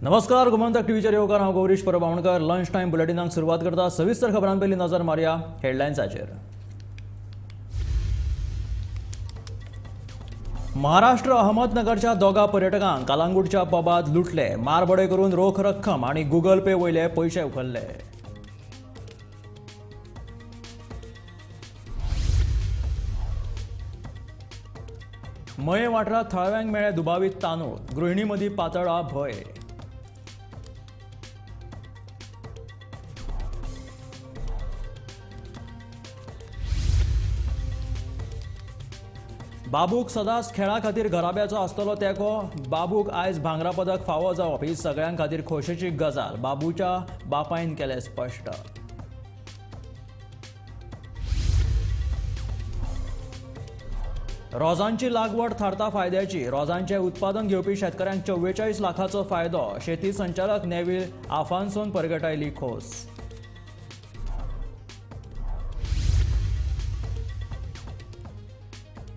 नमस्कार, गोमंतक टीव्हीचेर येवकार. हांव गौरीश परब आमोणकर. लंच टायम बुलेटिनाक सुरवात करता. सविस्तर खबरां पयलीं नजर मारया हेडलायन्साचेर. महाराष्ट्र अहमदनगरच्या दोगा पर्यटकांक कालांगूटच्या पबात लुटले. मारबडय करून रोख रक्कम आणि गुगल पे वयले पयशे उखल्ले. मये वाठारांत थळाव्यांक मेळ्ळे दुबावीत तांदूळ. गृहिणी मदीं पातळा भंय. बाबूक सदांच खेळा खातीर घराब्याचो आसतलो तेंको. बाबूक आयज भांगरा पदक फावो जावप ही सगळ्यां खातीर खोशेची गजाल, बाबूच्या बापायन केलें स्पश्ट. रोजांची लागवड थारता फायद्याची. रोजांचें उत्पादन घेवपी शेतकऱ्यांक 44 लाखाचो फायदो. शेती संचालक नेवील आफान्सोन परगटायली खोस.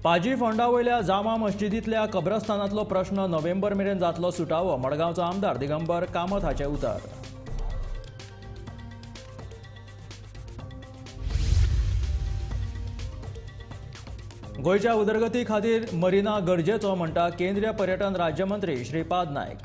पाजी फोंडा वयल्या जामा मस्जिदींतल्या कब्रस्तानांतलो प्रश्न नोव्हेंबर मेरेन जातलो सुटावो. मडगांवचो आमदार दिगंबर कामत हाचें उतर. गोंयच्या उदरगती खातीर मरिना गरजेचो म्हणटा केंद्रीय पर्यटन राज्यमंत्री श्रीपाद नायक.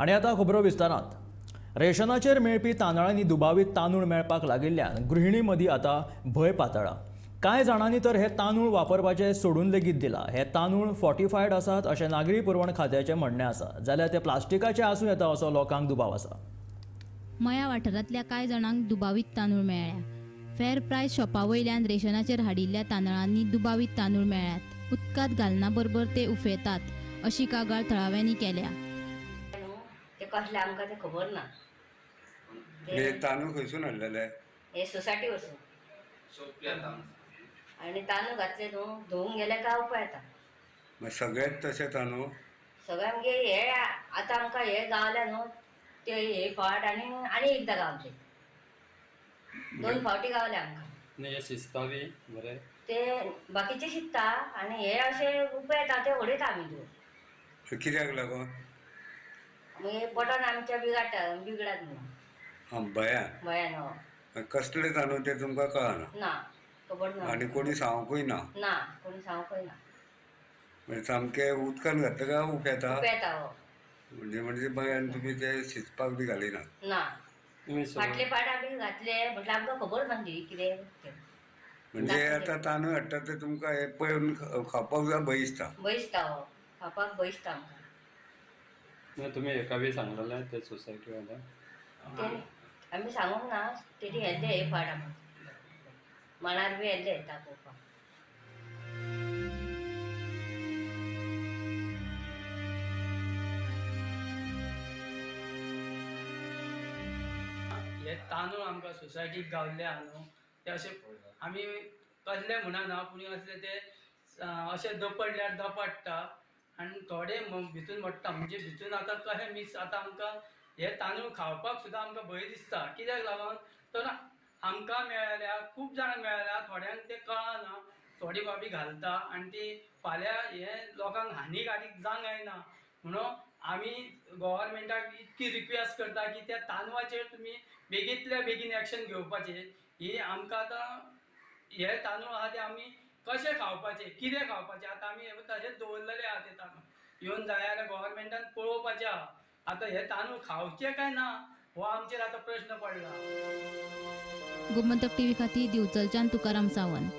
आनी आतां खबरो विस्तारांत. रेशनाचेर मेळपी तांदळांनी दुबावीत तांदूळ मेळपाक लागिल्ल्यान गृहिणी मदीं आतां भंय पातळा. कांय जाणांनी तर हे तांदूळ वापरपाचें सोडून लेगीत दिला. हे तांदूळ फॉर्टिफायड आसात अशें नागरी पुरवण खात्याचें म्हणणें आसा, जाल्यार ते प्लास्टिकाचे आसूं येता असो लोकांक दुबाव आसा. मया वाठारांतल्या कांय जाणांक दुबावीत तांदूळ मेळ्ळ्या. फेर प्रायस शॉपा वयल्यान रेशनाचेर हाडिल्ल्या तांदळांनी दुबावीत तांदूळ मेळ्ळ्यात. उदकांत घालना बरोबर ते उफेतात अशी कागाळ थळाव्यांनी केल्या. ते कसले आमकां ते खबर ना. तांदूळ खंयसून हाडलेले? हे सोसायटी वचून. आनी तांदूळ घातले न्हू, धुवूंक गेले काय उपाय येता. सगळेच तशे तांदूळ? सगळे आमगे हे आतां आमकां हे गावले न्हू ते हे फावट आनी आनी एकदां गावले, दोन फावटी गावले आमकां. हे शिजता बी बरें? ते बाकीचे शिजता आनी हे अशे उपाय येता ते उडयता आमी धुवून. कित्याक लागून? मागीर पोटान आमच्या बिगाडटा, बिगडात म्हणून. भंयान? भंयान हो. कसले तांदूळ ते तुमकां कळना? ना, खबर ना. आनी कोणी सांगूंकूय ना? ना, कोणी सांगूंकूय ना. म्हणजे सामके उदकान घातले काय उफेता? उफेता हो. म्हणजे म्हणजे भंयान तुमी ते शिजपाक बी घालिना? ना, फाटले पाट आमी घातले म्हटल्यार आमकां खबर नासली कितें. म्हणजे आतां तांदूळ हाडटा ते तुमकां हे पळोवन खावपाक जाय भंय दिसता? भंय दिसता हो, खावपाक भंय दिसता आमकां. तुमी हेका बी सांगलेलें ते सोसायटी वाल्याक? आमी सांगूंक ना, तेणी येल्ले हे फाट आमकां माणार बी येल्ले दाखोवपाक. हे तांदूळ आमकां सोसायटीक गावल्ले आहा न्हू, ते अशे आमी कसले म्हणना, पूण असले ते अशे दपडल्यार दपडटा आनी थोडे भितून मोडटा. म्हणजे भितून आतां कशें मिक्स, आतां आमकां हे तांदूळ खावपाक सुद्दां आमकां भंय दिसता. कित्याक लागून तर आमकां मेळ्ळ्या, खूब जाणांक मेळ्ळ्या, थोड्यांक ते कळना, थोडी बाबी घालता आनी ती फाल्यां हे लोकांक हानिकारक जावंक जायना म्हणून आमी गव्हर्मेंटाक इतकी रिक्वेस्ट करता की त्या तांदळाचेर तुमी बेगींतल्या बेगीन एक्शन घेवपाचें. ही आमकां आतां हे तांदूळ आहा ते आमी कशें खावपाचें, कितें खावपाचें, आतां आमी तशेंच दवरलेले आहा ते तांदूळ. येवन जाय जाल्यार गव्हर्मेंटान पळोवपाचें आहा आतां हे तांदूळ खावचे काय ना हो आमचेर आतां प्रश्न पडला. गोमंतक टीव्ही खातीर दिवचलच्यान तुकाराम सावंत.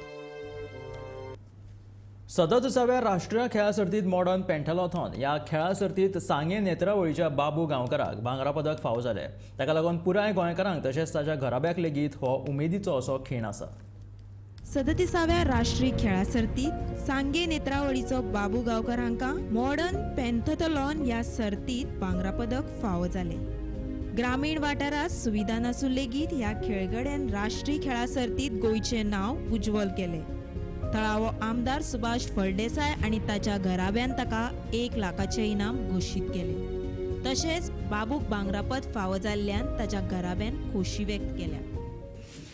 37व्या राष्ट्रीय खेळा सर्तीत मॉडर्न पेंटलॉथॉन ह्या खेळा सर्तीत सांगें नेत्रावळीच्या बाबू गांवकराक भांगरा पदक फावो जालें. ताका लागून पुराय गोंयकारांक तशेंच ताच्या घराब्याक लेगीत हो उमेदीचो असो खीण आसा. 37व्या राष्ट्रीय खेळा सर्तीत सांगे नेत्रावळीचो बाबू गांवकर हांकां मॉडर्न पेंथॅथलॉन ह्या सर्तीत भांगरा पदक फावो जालें. ग्रामीण वाठारांत सुविधा नासून लेगीत ह्या खेळगड्यान राष्ट्रीय खेळा सर्तीत गोंयचें नांव उज्ज्वल केलें. थळावो आमदार सुभाष फळदेसाय आनी ताच्या घराब्यान ताका 1 लाखाचें इनाम घोशीत केलें. तशेंच बाबूक भांगरा पद फावो जाल्ल्यान ताच्या घराब्यान खोशी व्यक्त केल्या.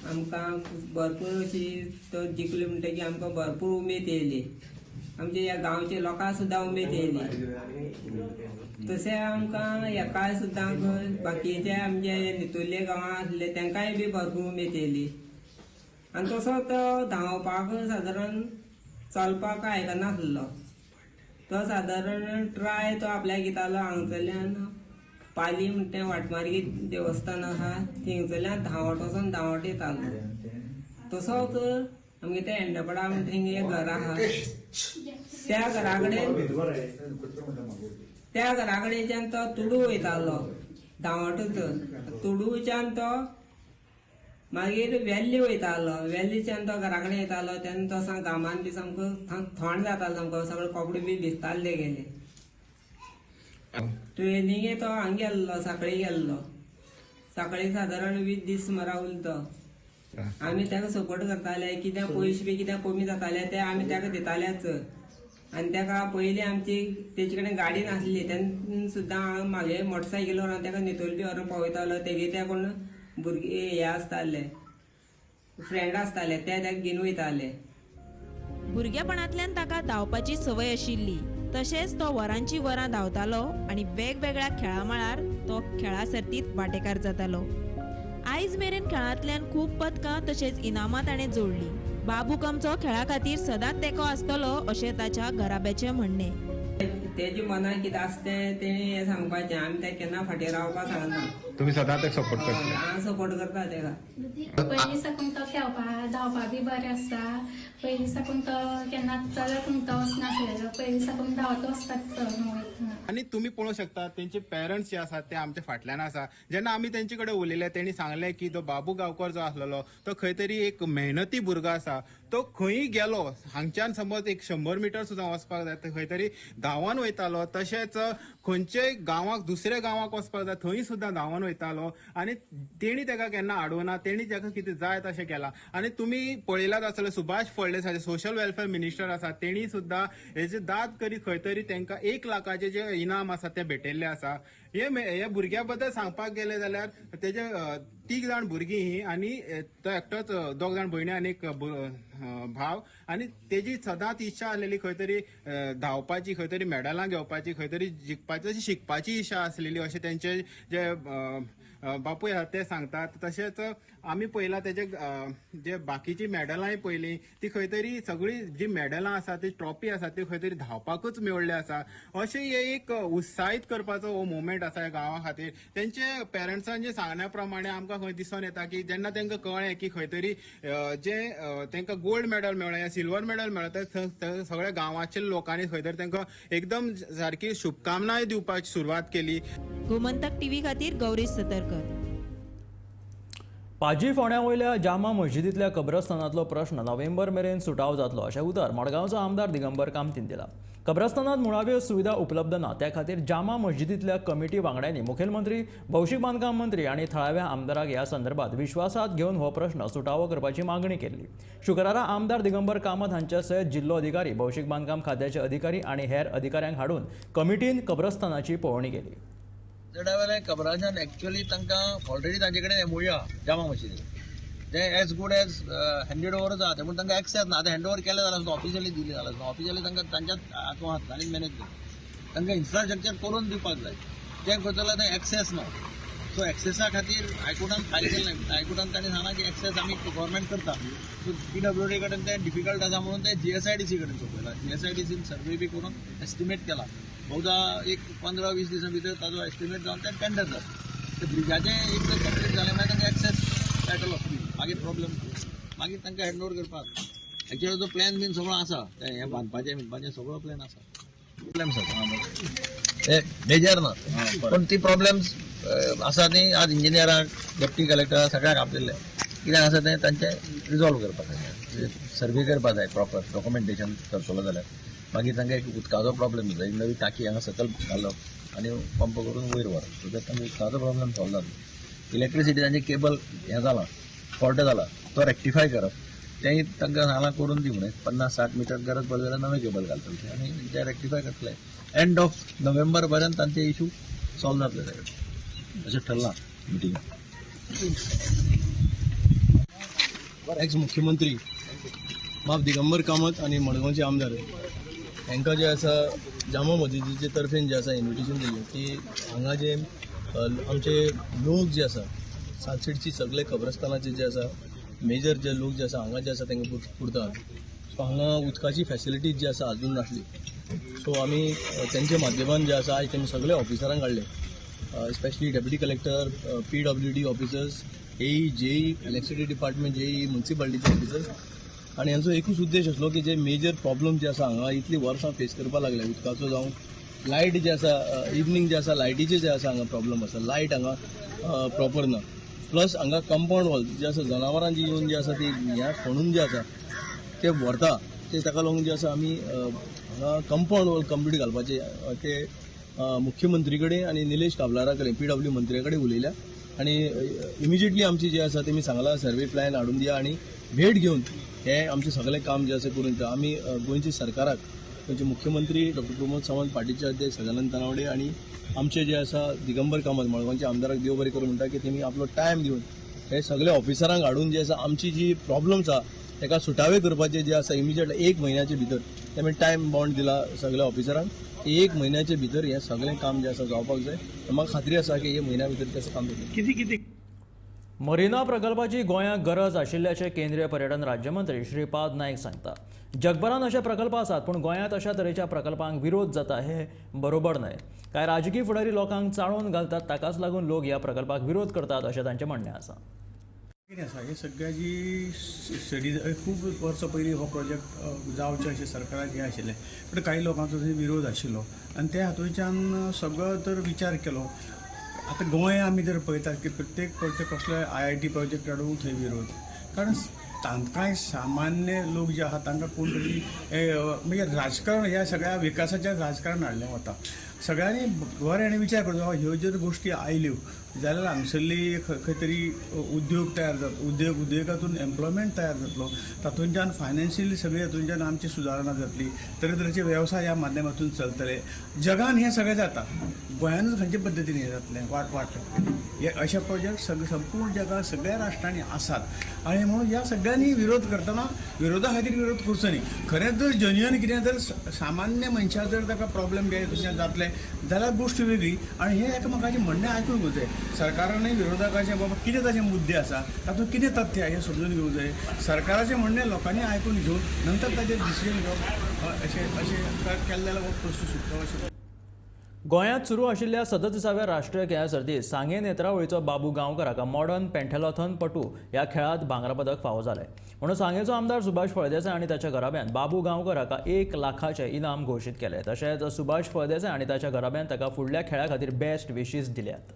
आमकां भरपूर अशी तो जिखलो म्हणटकीर आमकां भरपूर उमेद येयली. आमच्या ह्या गांवच्या लोकांक सुद्दां उमेद येयली. तशें आमकां हेका सुद्दां बाकीचे आमचे नितुल्ले गांवां आसले तांकांय बी भरपूर उमेद येयली. आनी तसो तो धांवपाक सादारण चलपाक आयकनासलो. तो सादारण ट्राय तो आपल्याक घेतालो. हांगसरल्यान पाली म्हणटा तें वाटमार्गी देवस्थान आसा थिंगसरल्यान धांवट वचोन धांवट येतालो. तसोच आमगे ते एंडपडा म्हणटा थिंग एक घर आसा, त्या घरा कडेच्यान तो तुडू वयतालो धांवटच. तुडूच्यान तो मागीर वेल्ली वयतालो. वेल्लीच्यान तो घरा कडेन येतालो. तेन्ना तो सामको घामान बी सामको थंड जातालो, सामको सगळे कपडे बी भिजताले तेगेले. ट्रेनिंगे तो हांगा गेल्लो, साखळी गेल्लो. साखळी सादारण 20 दीस सुमारा उरलो तो. आमी ताका सपोर्ट करताले. कितें पयशे बी कितें कमी जाताले ते आमी ताका दितालेच. आनी ताका पयलीं आमची तेजे कडेन गाडी नासली तेन्ना सुद्दां हांव म्हागे मोटरसायकल व्हरोन ताका नितोल बी व्हरोन पावयतालो. तेगे ते कोण भुरगे हे आसताले, फ्रेंड आसताले, ते ताका घेवन वयताले. भुरगेपणांतल्यान ताका धांवपाची संवय आशिल्ली. तशेंच तो वरांची वरां धांवतालो आनी वेगवेगळ्या खेळां मळार तो खेळा सर्तींत वांटेकार जातालो. आयज मेरेन खेळांतल्यान खूब पदकां तशेंच इनामां ताणें जोडलीं. बाबू आमचो खेळा खातीर सदांच तेंको आसतलो अशें ताच्या घराब्याचें म्हणणें. तेजे मनाक कितें आसा तें तेणी हें सांगपाचें. आमी ताका केन्ना फाटीं रावपाक सांगना. तुमी सदांच ताका सपोर्ट करता? हांव सपोर्ट करता ताका. पयलीं साकून तो खेळपा धांवपा बी बरें आसा. पयलीं साकून तो केन्ना चलत म्हणटा वचनासलेलो. पयलीं साकून धांवत वचतात तो वयतना. आनी तुमी पळोवंक शकता तेंचे पेरंट्स जे आसात ते आमच्या फाटल्यान आसा. जेन्ना आमी तेंचे कडेन उलयले तेणी सांगलें की तो बाबू गांवकर जो आसलेलो तो खंय तरी एक मेहनती भुरगो आसा. तो खंयी गेलो हांगच्यान समज एक 100 मिटर सुद्दां वचपाक जाय खंय तरी धांवन वयतालो. तशेंच खंयच्याय गांवाक दुसऱ्या गांवाक वचपाक जाय थंय सुद्दां धांवन वयतालो. आनी तेणी ताका केन्ना आडोवना, तेणी ताका कितें जाय तशें केलां. आनी तुमी पळयलात आसतलें Subhash Phaldesai social welfare minister आसा, तेणी सुद्दां हेजे दाद करी खंय तरी तांकां 1 लाखाचे जे इनाम आसा ते भेटयल्ले आसा. हे भुरग्या बद्दल सांगपाक गेले जाल्यार तेजे 3 जाण भुरगीं ही आनी तो एकटोच, 2 जाण भयणी आनी एक भाव. आनी तेजी सदांच इच्छा आसलेली खंय तरी धांवपाची, खंय तरी मेडलां घेवपाची, खंय तरी जिखपाची, अशी शिकपाची इच्छा आसलेली अशें तेंचे जे बापूय आसा ते सांगतात. तशेंच आमी पळयलां तेजे जे बाकीची मेडलांय पळयलीं ती खंय तरी सगळीं जी मेडलां आसा ती ट्रॉफी आसा ती खंय तरी धांवपाकूच मेळ्ळी आसा. अशें हे एक उत्साहीत करपाचो हो मुवमेंट आसा ह्या गांवा खातीर. तेंचे पेरंट्सांचे सांगण्या प्रमाणे आमकां खंय दिसून येता की जेन्ना तांकां कळ्ळें की खंय तरी जे तांकां गोल्ड मेडल मेळ्ळें या सिल्वर मेडल मेळ्ळें ते सगळ्या गांवाच्या लोकांनी खंय तरी तांकां एकदम सारकी शुभकामनाय दिवपाक सुरवात केली. गोमंतक टीव्ही खातीर गौरीश सतरकर. पाजी फोंड्या वयल्या जामा मस्जिदींतल्या कब्रस्तानांतलो प्रश्न नोव्हेंबर मेरेन सुटाव जातलो अशें उतर मडगांवचो आमदार दिगंबर कामतीन दिला. कब्रस्तानांत मुळाव्यो सुविधा उपलब्ध ना त्या खातीर जामा मस्जिदींतल्या कमिटी वांगड्यांनी मुखेलमंत्री, भौशीक बांदकाम मंत्री आनी थळाव्या आमदाराक ह्या संदर्भात विश्वासांत घेवन हो प्रश्न सुटावो करपाची मागणी केल्ली. शुक्रारा आमदार दिगंबर कामत हांच्या सयत जिल्लो अधिकारी, भौशीक बांदकाम खात्याचे अधिकारी आनी हेर अधिकाऱ्यांक हाडून कमिटीन कब्रस्तानाची पळोवणी केली. वेल्यान कबराच्यान एक्चुअली तांकां ऑलरेडी तांचे कडेन एमओयू आहा जामा मशिदीन, ते एज गुड एज हँडेड ओवरच आहा, पूण तांकां एक्सेस ना. आतां हँड ओवर केलें जाल्यार सुद्दां ऑफिशियली दिली जाल्यार सुद्दां ऑफिशियली तांकां तांच्याच हातूंत हातांनी मॅनेज करता. तांकां इन्फ्रास्ट्रक्चर करून दिवपाक जाय, तें करतले जाल्यार एक्सेस ना. सो एक्सेसा खातीर हायकोर्टान फायल केलें. हायकोर्टान तांणी सांगलां की एक्सेस आमी गव्हर्मेंट करता. सो पीडब्ल्यूडी कडेन तें डिफिकल्ट आसा म्हणून तें जीएसआयडीसी कडेन सोंपयलां. जीएसआयडीसीन सर्वे बी करून एस्टिमेट केला. बहुधा एक 15-20 दिसां भितर ताजो एस्टिमेट जावन तें टेंडर जाता. ते ब्रिजाचें एक जर कंप्लीट जालें मागीर तांकां एक्सेस मेळटलो फ्री, मागीर प्रॉब्लम मागीर तांकां हँड ओवर करपाक. एक्चुअली तो प्लॅन बीन सगळो आसा, हें बांदपाचें बिनपाचें सगळो प्लॅन आसा. प्रॉब्लेम्स आसा ते मेजर ना, पूण ती प्रॉब्लेम्स आसा ती आज इंजिनियराक, डेप्टी कलेक्टराक सगळ्यांक आपयल्ले. कितें आसा तें तांचें रिजॉल्व करपाक जाय, सर्वे करपाक जाय, प्रॉपर डॉक्युमेंटेशन करतलो जाल्यार. मागीर तांकां एक उदकाचो प्रॉब्लेम जाता. एक नवी टाकी हांगा सकयल घालप आनी पंप करून वयर व्हरप, सो that तांकां उदकाचो प्रॉब्लेम सॉल्व जातलो. इलेक्ट्रिसिटी तांचें केबल हें जालां, फॉल्ट जाला, तो रेक्टिफाय करप, तेंय तांकां सांगलां करून दी म्हणून. 50-60 मिटर गरज पडली जाल्यार नवें केबल घालतले आनी ते रेक्टिफाय करतले. एंड ऑफ नोव्हेंबर पर्यंत तांचे इशू सॉल्व जातले सगळे, अशें ठरलां मिटिंगान. एक्स मुख्यमंत्री बाब दिगंबर कामत आनी मडगांवचे आमदार हांकां जे आसा जामा मस्जिदीचे तर्फेन जे आसा इन्विटेशन दिलें की हांगा जे आमचे लोक जे आसा सालसेटची सगळे कब्रस्तानाचे जे आसा मेजर जे लोक जे आसा हांगा जे आसा तांकां पुरतात. सो हांगा उदकाची फॅसिलिटीज जी आसा अजून नासली. सो आमी तेंच्या माध्यमान जे आसा आयज तेमी सगळे ऑफिसरांक काडले, specially deputy collector, PWD officers, AE, JE, electricity department, JE, मुन्सिपालिटीचे officers. आनी हांचो एकूच उद्देश आसलो की जे मेजर प्रॉब्लम जे आसा हांगा इतली वर्सां फेस करपाक लागले उदकाचो जावं लायट जे आसा इवनींग जे आसा लायटीचे जे आसा हांगा प्रॉब्लम आसा, लायट हांगा प्रॉपर ना. प्लस हांगा कंपावंड वॉल जे आसा जनावरां जी येवन जे आसा ती ह्या खणून जे आसा ते व्हरता, ते ताका लागून जे आसा आमी हांगा कंपावंड वॉल कंप्लीट घालपाचे ते मुख्यमंत्री कडेन आनी निलेश काब्राला कडेन PW मंत्र्या कडेन उलयल्या आनी इमिजिएटली आमची जे आसा तेमी सांगला सर्वे प्लॅन हाडून दिया आनी भेट घेवन हे आमचें सगळें काम जें आसा करून दिता. आमी गोंयच्या सरकाराक, गोंयचे मुख्यमंत्री डॉक्टर प्रमोद सावंत, पार्टीचे अध्यक्ष सदानंद तानावडे आनी आमचे जे आसा दिगंबर कामत मडगांवच्या आमदाराक देव बरें करूं म्हणटा की तेमी आपलो टायम दिवन हे सगळे ऑफिसरांक हाडून जे आसा आमची जी प्रॉब्लम्स आसा ताका सुटावे करपाचे जे आसा इमिजिएट 1 म्हयन्याचे भितर तेमी टायम बॉन्ड दिला सगळ्या ऑफिसरांक. 1 म्हयन्याचे भितर हें सगळें काम जें आसा जावपाक जाय. म्हाका खात्री आसा की हे म्हयन्या भितर तें काम जातलें. कितें कितें मरिना प्रकल्पाची गोंयांक गरज आशिल्ल्याचें केंद्रीय पर्यटन राज्यमंत्री श्रीपाद नायक सांगता. जगभरान अशे प्रकल्प आसात पूण गोंयांत अशा तरेच्या प्रकल्पांक विरोध जाता हे बरोबर न्हय. कांय राजकीय फुडारी लोकांक चाळोवन घालतात, ताकाच लागून लोक ह्या प्रकल्पाक विरोध करतात अशें तांचें म्हणणें आसा. कितें आसा हे सगळ्याची स्टडी खूब वर्सां पयलीं हो प्रोजेक्ट जावचें अशें सरकाराक हें आशिल्लें, पूण कांय लोकांचो थंय विरोध आशिल्लो आनी त्या हातूंतल्यान सगळो तर विचार केलो. आतां गोंय आमी जर पळयतात की प्रत्येक प्रोजेक्ट कसलो IIT project हाडून थंय विरोध, कारण तांकांय सामान्य लोक जे आहा तांकां कोण तरी म्हणजे राजकारण ह्या सगळ्या विकासाच्या राजकारण हाडलें वता. सगळ्यांनी बरें आनी विचार करचो, ह्यो जर गोश्टी आयल्यो जाल्यार हांगसरली खंय तरी उद्योग तयार जातलो, उद्योगातून एम्प्लॉयमेंट तयार जातलो, तातूंतल्यान फायनान्शियली सगळे हातूंतल्यान आमची सुदारणा जातली, तरेतरेचे वेवसाय ह्या माध्यमातून चलतले. जगान हें सगळें जाता, गोंयानूच खंयचे पद्दतीन हें जातलें वाट लागतली. हे अशे प्रोजेक्ट सगळे संपूर्ण जगात सगळ्या राष्ट्रांनी आसात आनी म्हणून ह्या सगळ्यांनी विरोध करतना विरोधा खातीर विरोध करचो न्ही. खरेंच जर जेन्युअन कितें जर सामान्य मनशा जर ताका प्रॉब्लम कितें जातलें जाल्यार गोश्ट वेगळी. आनी हें एकामेकाचें म्हणणें आयकून घेवंक जाय. सरकारानूय विरोधकाचें बाबा कितें ताचे मुद्दे आसा तातूंत कितें तथ्य आसा हें समजून घेवंक जाय. सरकाराचें म्हणणें लोकांनी आयकून घेवन नंतर ताचेर डिसिजन घेवप अशें अशें केलें जाल्यार हो प्रस्न सुट्टलो अशें. गोंयांत सुरू आशिल्ल्या 37व्या राष्ट्रीय खेळां सर्तींत सांगें नेत्रावळीचो बाबू गांवकर हाका मॉडर्न पेंथेलॉथन पटू ह्या खेळांत भांगरा पदक फावो जालें. म्हणून सांगेचो आमदार सुभाष फळदेसाय आनी ताच्या घराब्यान बाबू गांवकर हाका 1 लाखाचें इनाम घोशीत केलें. तशेंच सुभाष फळदेसाय आनी ताच्या घराब्यान ताका फुडल्या खेळा खातीर बेस्ट विशीस दिल्यात.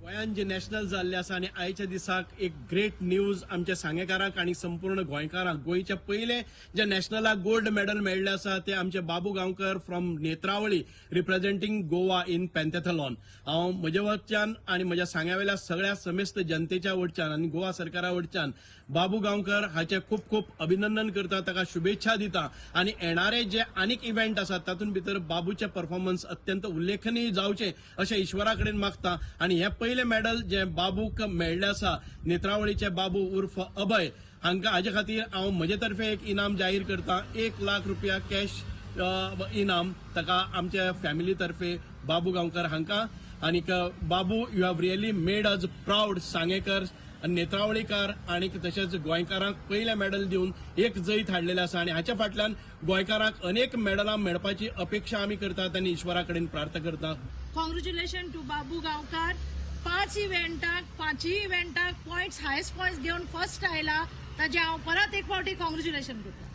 गोंयांत जे नॅशनल जाल्ले आसा आनी आयच्या दिसाक एक ग्रेट न्यूज आमच्या सांगेकारांक आनी संपूर्ण गोंयकारांक, गोंयचे पयले जे नॅशनलाक गोल्ड मेडल मेळ्ळें आसा ते आमचे Babu Gaonkar from Netravali representing Goa in pentathlon. हांव म्हजे वटच्यान आनी म्हज्या सांग्यावेल्या सगळ्या समेस्त जनतेच्या वटच्यान आनी गोवा सरकारा वटच्यान बाबू गांवकर हाचें खूब खूब अभिनंदन करता, ताका शुभेच्छा दिता आनी येणारे जे आनीक इव्हेंट आसात तातूंत भितर बाबूचें परफॉर्मन्स अत्यंत उल्लेखनीय जावचें अशें ईश्वरा कडेन मागता. आनी हें पयलें मेडल जे बाबूक मेळ्ळें आसा नेत्रावळीचे बाबू उर्फ अभय हांकां, हाजे खातीर हांव म्हजे तर्फे एक इनाम जाहीर करता, 1 लाख रुपया कॅश इनाम ताका आमच्या फॅमिली तर्फे बाबू गांवकर हांकां. आनीक Babu, you have really made us proud Sangekar, नेत्रावळीकार आनी तशेंच गोंयकारांक पयलें मेडल दिवन एक जैत हाडलेलें आसा आनी हाच्या फाटल्यान गोंयकारांक अनेक मेडलां मेळपाची अपेक्षा आमी करतात आनी ईश्वरा कडेन प्रार्थना करता. कॉंग्रेच्युलेशन टू बाबू गांवकार. 5 इव्हेंटाक पॉयंट्स, हायस्ट पॉयंट्स घेवन फर्स्ट आयला, ताजें हांव परत एक फावटी कॉंग्रेच्युलेशन करता.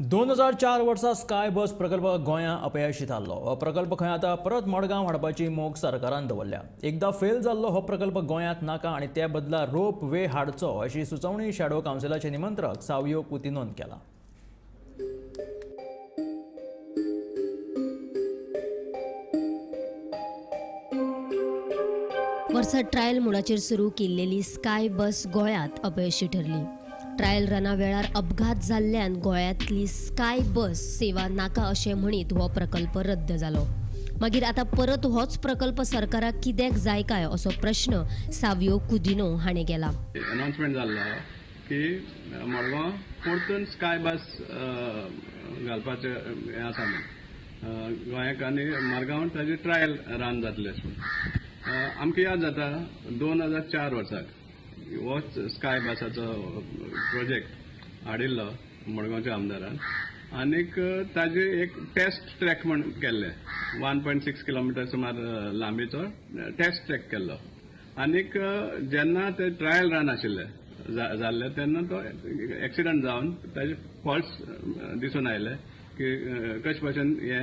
2004 वर्सा स्काय बस प्रकल्प गोंया अपयशी थारलो. हो प्रकल्प खंय आतां परत मडगांव हाडपाची मोख सरकारान दवरल्या. एकदां फेल जाल्लो हो प्रकल्प गोंयांत नाका आनी त्या बदला रोप वे हाडचो अशी सुचोवणी शॅडो कावन्सिलाचे निमंत्रक सावियो कुतिनोन केला. वर्सा ट्रायल मोडाचेर सुरू केल्लेली स्काय बस गोंयांत अपयशी ठरली. ट्रायल रना वेळार अपघात जाल्ल्यान गोंयांतली स्काय बस सेवा नाका अशें म्हणीत हो प्रकल्प रद्द जालो. मागीर आतां परत होच प्रकल्प सरकाराक कित्याक जाय काय असो प्रश्न सावियो कुदिनो हाणें केला. अनाउन्समेंट जाल्लो की मडगांव परतून स्काय बस घालपाचें हें आसा म्हूण गोंयाक आनी मडगांव ताजी ट्रायल रन जातलें अशें म्हूण. आमकां याद जाता 2004 वर्साक होच स्काय बसाचो प्रोजेक्ट हाडिल्लो मडगांवच्या आमदारान आनीक ताजे एक टेस्ट ट्रॅक म्हण केल्ले 1.6 किलोमिटर सुमार लांबीचो टेस्ट ट्रॅक केल्लो आनीक जेन्ना ते ट्रायल रन आशिल्ले जाल्ले तेन्ना तो एक्सिडंट जावन ताजे फॉल्ट्स दिसून आयले की कशे भशेन हे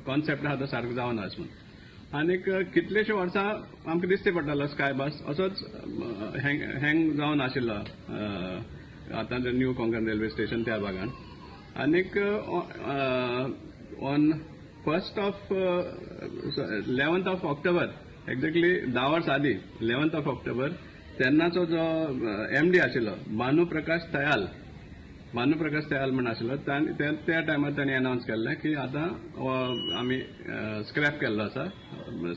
कॉन्सेप्ट आहा तो सारको जावना अशें म्हूण. आनीक कितलेशे वर्सां आमकां दिसती पडटालो स्काय बस असोच हँग जावन आशिल्लो आतां न्यू कोंकण रेल्वे स्टेशन त्या भागान. आनीक on 11th of October exactly 10 वर्सां आदीं 11th of October तेन्नाचो जो एमडी आशिल्लो भानुप्रकाश तयाल म्हण आशिल्लो त्या टायमार तांणी अनावन्स केल्लें की आतां आमी स्क्रॅप केल्लो आसा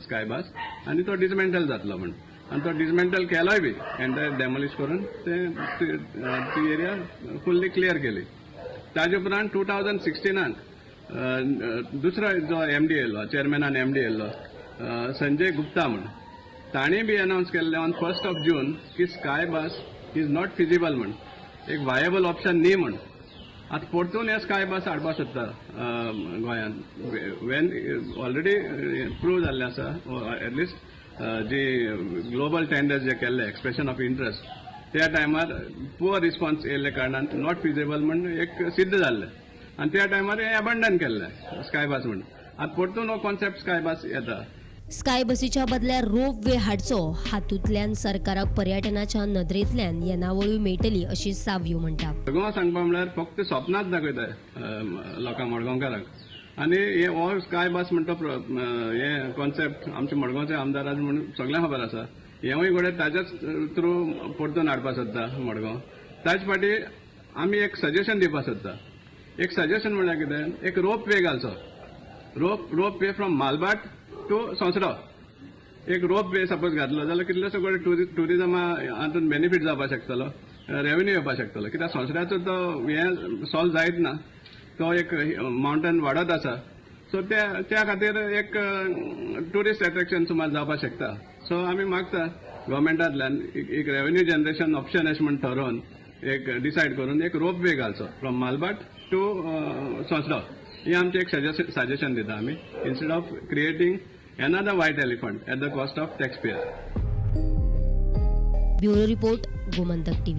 स्काय बस आनी तो डिसमेंटल जातलो म्हण. आनी तो डिसमेंटल केलोय बी एंटायर डेमोलिश करून ती एरिया फुल्ली क्लियर केली. ताजे उपरांत 2016 दुसरो जो एमडी येयलो चेअरमॅनान एमडी येयलो संजय गुप्ता म्हण ताणें बी अनावन्स केल्लें ऑन 1st of June की sky bus is not feasible म्हण, एक वायबल ऑप्शन न्ही म्हण. आतां परतून हे स्काय बस हाडपाक सोदता गोंयांत when already prove जाल्लें आसा एटलिस्ट जी ग्लोबल टेंडर्स जे केल्ले एक्सप्रेशन ऑफ इंट्रस्ट त्या टायमार पुअर रिस्पॉन्स येयल्ल्या कारणान not feasible म्हण एक सिद्ध जाल्लें आनी त्या टायमार हें एबंडन केल्लें स्काय बस म्हण. आतां परतून हो कॉन्सेप्ट स्काय बस येता. स्काय बसीच्या बदल्यार रोप वे हाडचो हातूंतल्यान सरकाराक पर्यटनाच्या नदरेंतल्यान येणावळूय मेळटली अशी सावयो म्हणटा. मडगांव सांगपा म्हळ्यार फक्त स्वप्नाच दाखयता लोकांक मडगांवकारांक आनी हे हो स्काय बस म्हणटा हे कॉन्सेप्ट आमच्या मडगांवच्या आमदाराक म्हूण सगळ्यांक खबर आसा. हेंवूय घडये ताज्याच थ्रू परतून हाडपाक सोदता मडगांव. ताजे फाटी आमी एक सजेशन दिवपाक सोदता. एक सजेशन म्हणल्यार कितें, एक रोप वे घालचो, rope way from Malbhat to Sonsoddo एक रोप वे सपोज घातलो जाल्यार कितलेसो कडेन ट्युरिजमा हातून बेनिफीट जावपाक शकतलो, रेवेन्यू येवपाक शकतलो. कित्याक संवसाराचो तो हें सॉल्व जायत ना, तो एक मावंटन वाडत आसा. सो त्या खातीर एक ट्युरिस्ट एट्रेक्शन सुमार जावपाक शकता. सो आमी मागता गव्हर्मेंटांतल्यान एक रेवेन्यू जनरेशन ऑप्शन अशें म्हण ठरोवन एक डिसायड करून एक रोप वे घालचो फ्रॉम मालभाट टू संवसार. हें आमचें एक सजेशन दिता आमी instead of creating another white elephant at the cost of taxpayer. Bureau report, Gomantak TV.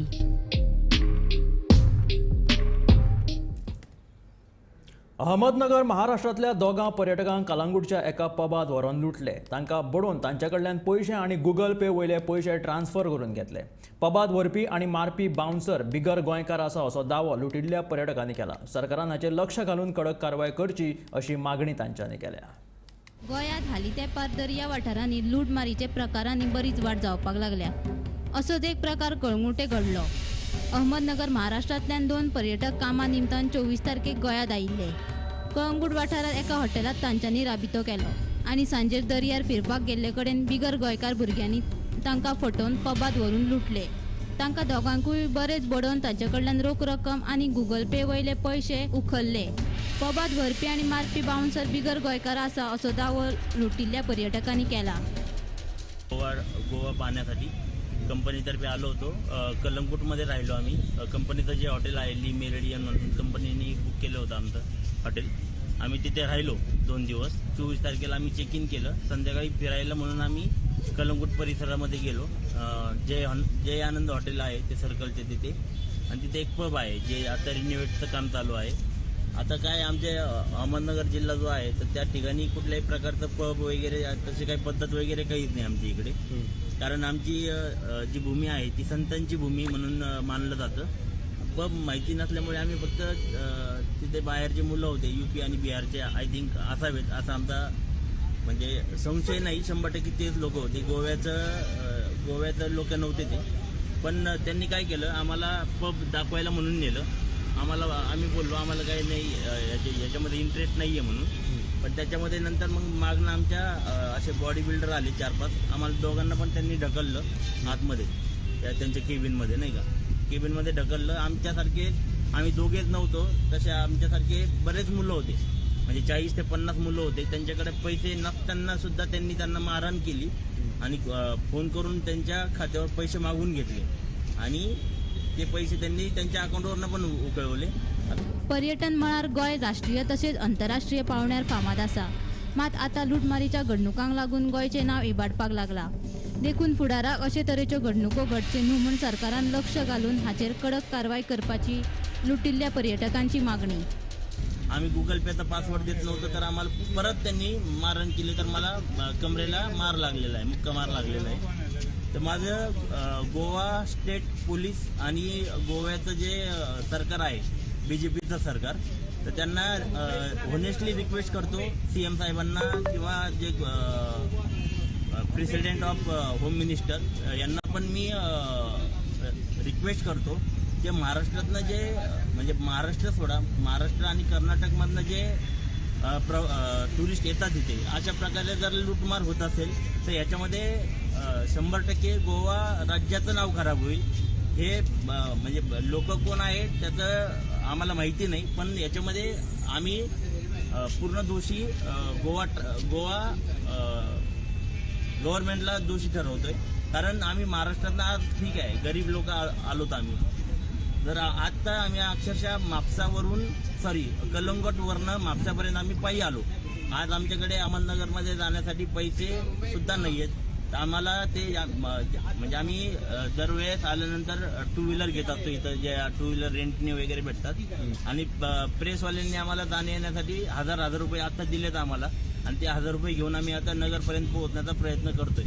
Ahmednagar महाराष्ट्रांतल्या दोगां पर्यटकांक कलांगूटच्या एका पबांत व्हरून लुटले. तांकां बडोवन तांचे कडल्यान पयशे आनी गुगल पे वयले पयशे ट्रान्सफर करून घेतले. पबांत व्हरपी आनी मारपी बाउन्सर बिगर गोंयकार आसा असो दावो लुटिल्ल्या पर्यटकांनी केला. सरकारान हाचेर लक्ष घालून कडक कारवाय करची अशी मागणी तांच्यांनी केल्या. गोंयांत हालीं तेंपार दर्या वाठारांनी लूटमारीचे प्रकारांनी बरीच वाड जावपाक लागल्या. असोच एक प्रकार कळंगूटे घडलो. अहमदनगर महाराष्ट्रांतल्यान 2 पर्यटक कामा निमतान 24 तारखेक गोंयांत आयिल्ले. कळंगूट वाठारांत एका हॉटेलांत तांच्यांनी राबितो केलो आनी सांजेर दर्यार फिरपाक गेल्ले कडेन बिगर गोंयकार भुरग्यांनी तांकां फटोवन पबांत व्हरून लुटले. तांकां दोगांकूय बरेच बडोवन तांचे कडल्यान रोख रक्कम आनी गुगल पे वयले पयशे उखल्ले. पबांत व्हरपी आनी मारपी बाउन्सर बिगर गोंयकार आसा असो दावो लुटिल्ल्या पर्यटकांनी केला. गोवा पाहण्यासाठी कंपनीतर्फे आलो होतो. कलंगूटमध्ये राहिलो आम्ही. कंपनीचं जे हॉटेल आहे ली मेरिडियन म्हणून कंपनीने बुक केलं होतं आमचं हॉटेल. आम्ही तिथे राहिलो 2 दिवस. 24 तारखेला आम्ही चेक इन केलं. संध्याकाळी फिरायला म्हणून आम्ही कलंगूट परिसरामध्ये गेलो. जय आनंद हॉटेल आहे ते सर्कलचे तिथे, आणि तिथे एक पब आहे जे आता रिनोव्हेटचं काम चालू आहे. आता काय आमच्या अहमदनगर जिल्हा जो आहे तर त्या ठिकाणी कुठल्याही प्रकारचं पब वगैरे तशी काही पद्धत वगैरे काहीच नाही आमच्या इकडे. कारण आमची जी भूमी आहे ती संतांची भूमी म्हणून मानलं जातं. पब माहिती नसल्यामुळे आम्ही फक्त तिथे बाहेरचे मुलं होते युपी आणि बिहारचे I think असावेत असा आमचा म्हणजे संशय नाही, 100% तेच लोक होते. गोव्याचं लोक नव्हते ते. पण त्यांनी काय केलं, आम्हाला पब दाखवायला म्हणून नेलं. आम्हाला आम्ही बोललो आम्हाला काही नाही याच्यामध्ये इंटरेस्ट नाही आहे म्हणून. पण त्याच्यामध्ये नंतर मग मागणं आमच्या असे बॉडी बिल्डर आले 4-5, आम्हाला दोघांना पण त्यांनी ढकललं आतमध्ये. त्यांच्या केबिनमध्ये नाही का, केबिनमध्ये ढकललं. आमच्यासारखे, आम्ही दोघेच नव्हतो, तसे आमच्यासारखे बरेच मुलं होते, म्हणजे 40 ते 50 मुलं होते. त्यांच्याकडे पैसे नसताना सुद्धा त्यांनी त्यांना मारहाण केली आणि फोन करून त्यांच्या खात्यावर पैसे मागून घेतले आणि ते पैसे त्यांनी त्यांच्या अकाउंटवरनं पण उकळवले. पर्यटन मळार गोंय राष्ट्रीय तशेंच अंतरराष्ट्रीय पावण्यार फामाद आसा. मात आतां लुटमारीच्या घडणुकांक लागून गोंयचें नांव इबाडपाक लागलां. देखून फुडाराक अशे तरेच्यो घडणुको घडच्यो न्हू म्हूण सरकारान लक्ष घालून हाचेर कडक कारवाय करपाची लुटिल्ल्या पर्यटकांची मागणी. आम्ही गुगल पेचा पासवर्ड देत नव्हतो तर आम्हाला परत त्यांनी मारहाण केली. तर मला कमरेला मार लागलेला आहे, मुक्का मार लागलेला आहे. तर माझं गोवा स्टेट पोलीस आणि गोव्याचं जे सरकार आहे, बीजेपीचं सरकार, तर त्यांना होनेस्टली रिक्वेस्ट करतो, सीएम साहेबांना किंवा जे प्रेसिडेंट ऑफ होम मिनिस्टर यांना पण मी रिक्वेस्ट करतो की महाराष्ट्रातनं जे, म्हणजे महाराष्ट्र सोडा, महाराष्ट्र आणि कर्नाटकमधनं जे टुरिस्ट येतात तिथे अशा प्रकारे जर लूटमार होत असेल तर याच्यामध्ये 100% गोवा राज्याचं नाव खराब होईल. हे म्हणजे लोक कोण आहेत त्याचं आम्हाला माहिती नाही, पण याच्यामध्ये आम्ही पूर्ण दोषी गोवा गोवा गव्हर्नमेंटला दोषी ठरवतोय. कारण आम्ही महाराष्ट्रातनं आज ठीक आहे, गरीब लोक आलोत आम्ही, तर आत्ता आम्ही अक्षरशः म्हापसावरून, सॉरी कलंगटवरनं म्हापसापर्यंत आम्ही पायी आलो. आज आमच्याकडे अहमदनगरमध्ये जाण्यासाठी पैसे सुद्धा नाही आहेत. तर आम्हाला ते म्हणजे आम्ही दरवेळेस आल्यानंतर टू व्हीलर घेत असतो, इथं जे टू व्हीलर रेंटने वगैरे भेटतात. आणि प्रेसवाल्यांनी आम्हाला जाण्या येण्यासाठी 1000 रुपये आता दिलेत आम्हाला, आणि ते 1000 रुपये घेऊन आम्ही आता नगरपर्यंत पोहोचण्याचा प्रयत्न करतोय.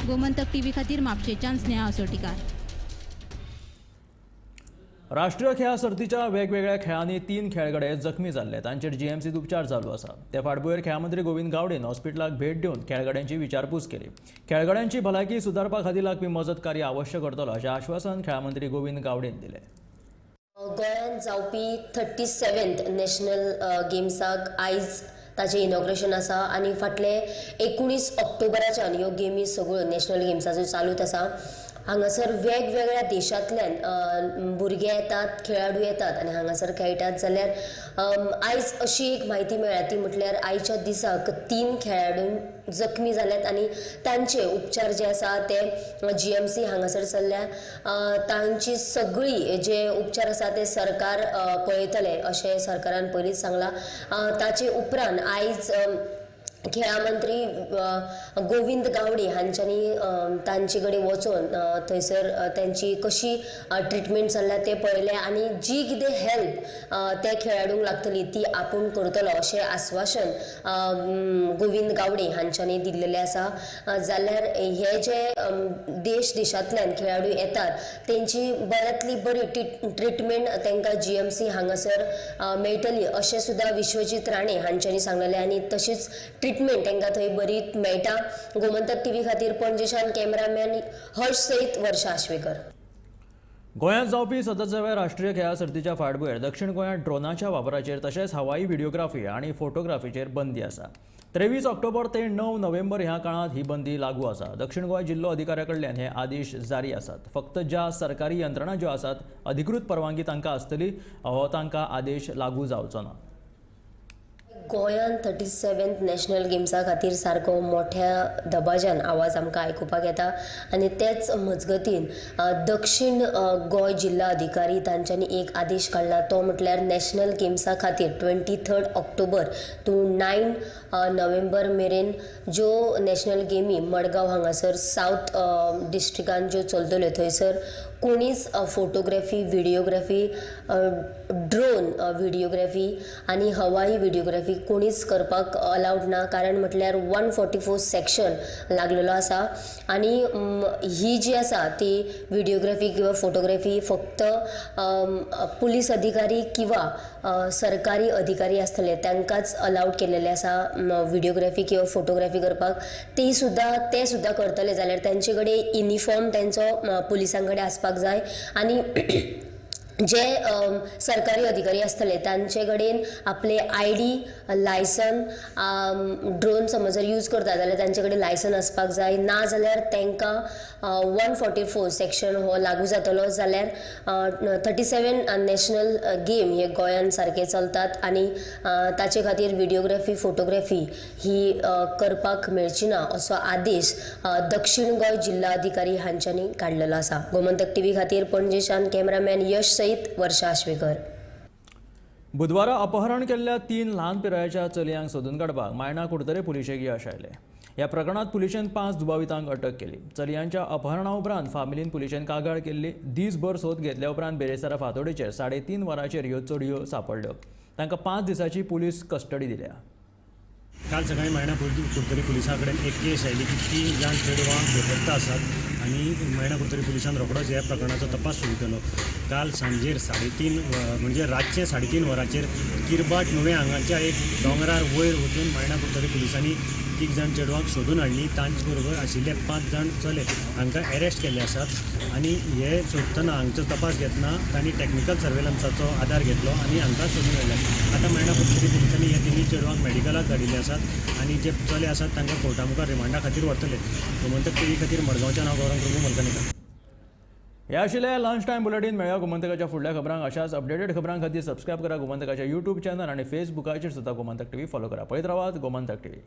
गोमंतक टीव्ही खातीर म्हापशेच्यान स्नेहा असोटीकार. राष्ट्रीय खेळां सर्तीच्या वेगवेगळ्या खेळांनी 3 खेळगडे जखमी जाल्ले. तांचेर जीएमसीत उपचार चालू आसा. ते फाटभुंयेर खेळां मंत्री गोविंद गावडेन हॉस्पिटलाक भेट दिवन खेळगड्यांची विचारपूस केली. खेळगड्यांची भलायकी सुदारपा खातीर लागपी मजत कार्य आवश्यक करतलो अशें आश्वासन खेळां मंत्री गोविंद गावडेन दिलें. गोंयांत जावपी 37th national गेम्साक आयज ताचें इनॉग्रेशन आसा आनी फाटले 19 ऑक्टोबराच्यान ह्यो गेमी सगळ्यो नॅशनल गेम्साच्यो चालूच आसा. हांगासर वेगवेगळ्या देशांतल्यान भुरगे येतात, खेळाडू येतात आनी हांगासर खेळटात. जाल्यार आयज अशी एक म्हायती मेळ्ळ्या ती म्हटल्यार आयच्या दिसाक 3 खेळाडू जखमी जाल्यात आनी तांचे उपचार जे आसा ते जीएमसी हांगासर चल्ल्या. तांची सगळी जे उपचार आसा ते सरकार पळयतले अशें सरकारान पयलींच सांगलां. ताचे उपरांत आयज खेळां मंत्री गोविंद गावडे हांच्यांनी तांचे कडेन वचून थंयसर तांची कशी ट्रिटमेंट चल्ल्या तें पळयलें आनी जी कितें हेल्प त्या खेळाडूंक लागतली ती आपूण करतलो अशें आस्वासन गोविंद गावडे हांच्यांनी दिल्लेलें आसा. जाल्यार हे जे देश देशांतल्यान खेळाडू येतात तेंची बऱ्यांतली बरी ट्रिटमेंट तांकां जीएमसी हांगासर मेळटली अशें सुद्दां विश्वजीत राणे हांच्यांनी सांगलेलें आनी तशीच ट्रिटमेंट तांकां थंय बरी मेळटा. गोमंतक टीव्ही खातीर पणजेच्यान कॅमेरामॅन हर्ष सयत वर्षा आश्वेकर. गोंयांत जावपी 37व्या राष्ट्रीय खेळां सर्तीच्या फाटभुंयेर दक्षिण गोंयांत ड्रोनाच्या वापराचेर तशेंच हवाई व्हिडिओग्राफी आनी फोटोग्राफीचेर बंदी आसा. 23 ऑक्टोबर ते 9 नोव्हेंबर ह्या काळांत ही बंदी लागू आसा. दक्षिण गोंय जिल्लो अधिकाऱ्या कडल्यान हे आदेश जारी आसात. फक्त ज्या सरकारी यंत्रणा ज्यो आसात अधिकृत परवानगी तांकां आसतली हो तांकां आदेश लागू जावचो ना. गोंयांत 37th national गेम्सा खातीर सारको मोठ्या दबाज्यान आवाज आमकां आयकुपाक येता आनी तेच मजगतीन दक्षिण गोंय जिल्ला अधिकारी तांच्यांनी एक आदेश काडला तो म्हटल्यार नॅशनल गेम्सा खातीर 23 ऑक्टोबर टू 9 नोव्हेंबर मेरेन ज्यो नॅशनल गेमी मडगांव हांगासर सावथ डिस्ट्रिक्टान ज्यो चलतल्यो थंयसर कोणीच फोटोग्राफी, व्हिडिओग्राफी, ड्रोन व्हिडिओग्राफी आनी हवाई व्हिडिओग्राफी कोणीच करपाक अलावड ना. कारण म्हटल्यार 144 सेक्शन लागलेलो आसा आनी ही जी आसा ती व्हिडिओग्राफी किंवा फोटोग्राफी फक्त पुलीस अधिकारी किंवा सरकारी अधिकारी आसतले तांकांच अलावड केलेले आसा व्हिडिओग्राफी किंवा फोटोग्राफी करपाक. ती सुद्दां ते सुद्दां करतले जाल्यार तांचे कडेन युनिफॉर्म तांचो पुलिसां कडेन आसपाक जाय आनी जे सरकारी अधिकारी आसतले तांचे कडेन आपले आयडी, लायसन, ड्रोन समज जर यूज करता जाल्यार तांचे कडेन लायसन आसपाक जाय, ना जाल्यार तांकां 144 सेक्शन हो लागू जातलो. जाल्यार 37 नॅशनल गेम हे गोंयान सारके चलतात आनी ताचे खातीर व्हिडियोग्राफी, फोटोग्राफी ही करपाक मेळची ना असो आदेश दक्षिण गोंय जिल्हाधिकारी हांच्यांनी काडलेलो आसा. गोमंतक टीव्ही खातीर पणजेच्यान कॅमेरामॅन यश सहित वर्षा आश्वेकर. बुधवारा अपहरण केल्ल्या 3 ल्हान पिरायेच्या चलयांक सोदून काडपाक मायणा कुडतरे पुलिशेक यश आयलें. ह्या प्रकरणांत पुलिशेन 5 दुबावितांक अटक केली. चलयांच्या अपहरणा उपरांत फामिलीन पुलिशेन कागाळ केल्ली. दीसभर सोद घेतल्या उपरांत बेरेस्तारा फांतोडेचेर 3:30 वरांचेर ह्यो चलयो सांपडल्यो. तांकां 5 दिसांची पुलीस कस्टडी दिल्या. काल सकाळी मायणा कुडतरी पुलिसां कडेन एक केस आयली की 3 जाण चेडवां बेपत्ता आसात आनी मायणा कुडतरी पुलिसान रोखडोच ह्या प्रकरणाचो तपास सुरू केलो. काल सांजेर 3:30 म्हणजे रातचे 3:30 वरांचेर किरबाट नुवें हांगाच्या एक दोंगरार वयर वचून मायणा कुडतरी पुलिसांनी 3 जाण चेडवांक सोदून हाडली. तांचे बरोबर आशिल्ले 5 जाण चले हांकां अरेस्ट केल्ले आसात आनी हे सोदतना हांगचो तपास घेतना तांणी टॅक्निकल सर्वेलन्साचो आदार घेतलो आनी हांकां सोदून हाडले. आतां मायणा कुडतरी पुलिसांनी ह्या 3 चेडवांक मेडिकलाक धाडिल्ले आसात आनी जे चले आसात तांकां कोर्टा मुखार रिमांडा खातीर व्हरतले. गोमंतक टीव्ही खातीर मडगांवच्यान हांव गौरंग प्रभू मलकनेकर. हे आशिल्लें लंच टायम बुलेटीन. मेळया गोमंतकाच्या फुडल्या खबरांक. अशाच अपडेटेड खबरां खातीर सबस्क्रायब करा गोमंतकाच्या यूट्यूब चॅनल आनी फेसबुकाचेर सुद्दां गोमंतक टीव्ही फॉलो करा. पळयत रावात गोमंतक टीव्ही.